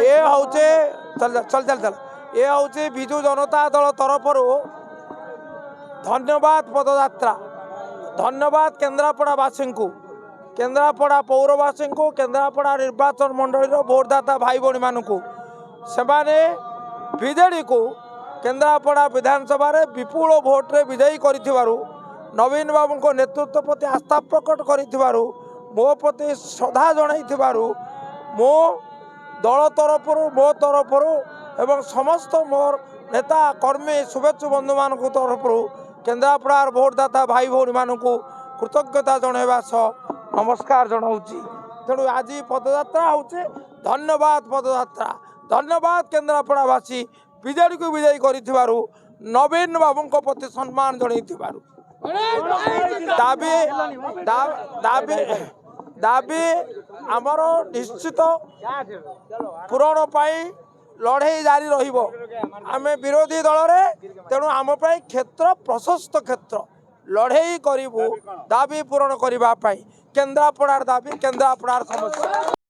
ଏ ହେଉଛି, ଚାଲ ଚାଲ ଚାଲ ଚାଲ। ଏ ହେଉଛି ବିଜୁ ଜନତା ଦଳ ତରଫରୁ ଧନ୍ୟବାଦ ପଦଯାତ୍ରା। ଧନ୍ୟବାଦ କେନ୍ଦ୍ରାପଡ଼ାବାସୀଙ୍କୁ, କେନ୍ଦ୍ରାପଡ଼ା ପୌରବାସୀଙ୍କୁ, କେନ୍ଦ୍ରାପଡ଼ା ନିର୍ବାଚନ ମଣ୍ଡଳୀର ଭୋଟଦାତା ଭାଇ ଭଉଣୀମାନଙ୍କୁ। ସେମାନେ ବିଜେଡ଼ିକୁ କେନ୍ଦ୍ରାପଡ଼ା ବିଧାନସଭାରେ ବିପୁଳ ଭୋଟରେ ବିଜୟୀ କରିଥିବାରୁ, ନବୀନ ବାବୁଙ୍କ ନେତୃତ୍ୱ ପ୍ରତି ଆସ୍ଥା ପ୍ରକଟ କରିଥିବାରୁ, ମୋ ପ୍ରତି ଶ୍ରଦ୍ଧା ଜଣାଇଥିବାରୁ, ମୁଁ ଦଳ ତରଫରୁ, ମୋ ତରଫରୁ ଏବଂ ସମସ୍ତ ମୋର ନେତା, କର୍ମୀ, ଶୁଭେଚ୍ଛୁ ବନ୍ଧୁମାନଙ୍କ ତରଫରୁ କେନ୍ଦ୍ରାପଡ଼ାର ଭୋଟଦାତା ଭାଇ ଭଉଣୀମାନଙ୍କୁ କୃତଜ୍ଞତା ଜଣାଇବା ସହ ନମସ୍କାର ଜଣାଉଛି। ତେଣୁ ଆଜି ପଦଯାତ୍ରା ହେଉଛି ଧନ୍ୟବାଦ ପଦଯାତ୍ରା। ଧନ୍ୟବାଦ କେନ୍ଦ୍ରାପଡ଼ାବାସୀ, ବିଜେଡ଼ିକୁ ବିଜୟୀ କରିଥିବାରୁ, ନବୀନ ବାବୁଙ୍କ ପ୍ରତି ସମ୍ମାନ ଜଣାଇଥିବାରୁ। ଦାବି ଦାବି ଦାବି ଆମର ନିଶ୍ଚିତ ପୂରଣ ପାଇଁ ଲଢ଼େଇ ଜାରି ରହିବ। ଆମେ ବିରୋଧୀ ଦଳରେ, ତେଣୁ ଆମ ପାଇଁ କ୍ଷେତ୍ର ପ୍ରଶସ୍ତ କ୍ଷେତ୍ର। ଲଢ଼େଇ କରିବୁ ଦାବି ପୂରଣ କରିବା ପାଇଁ। କେନ୍ଦ୍ରାପଡ଼ାର ଦାବି, କେନ୍ଦ୍ରାପଡ଼ାର ସମସ୍ୟା।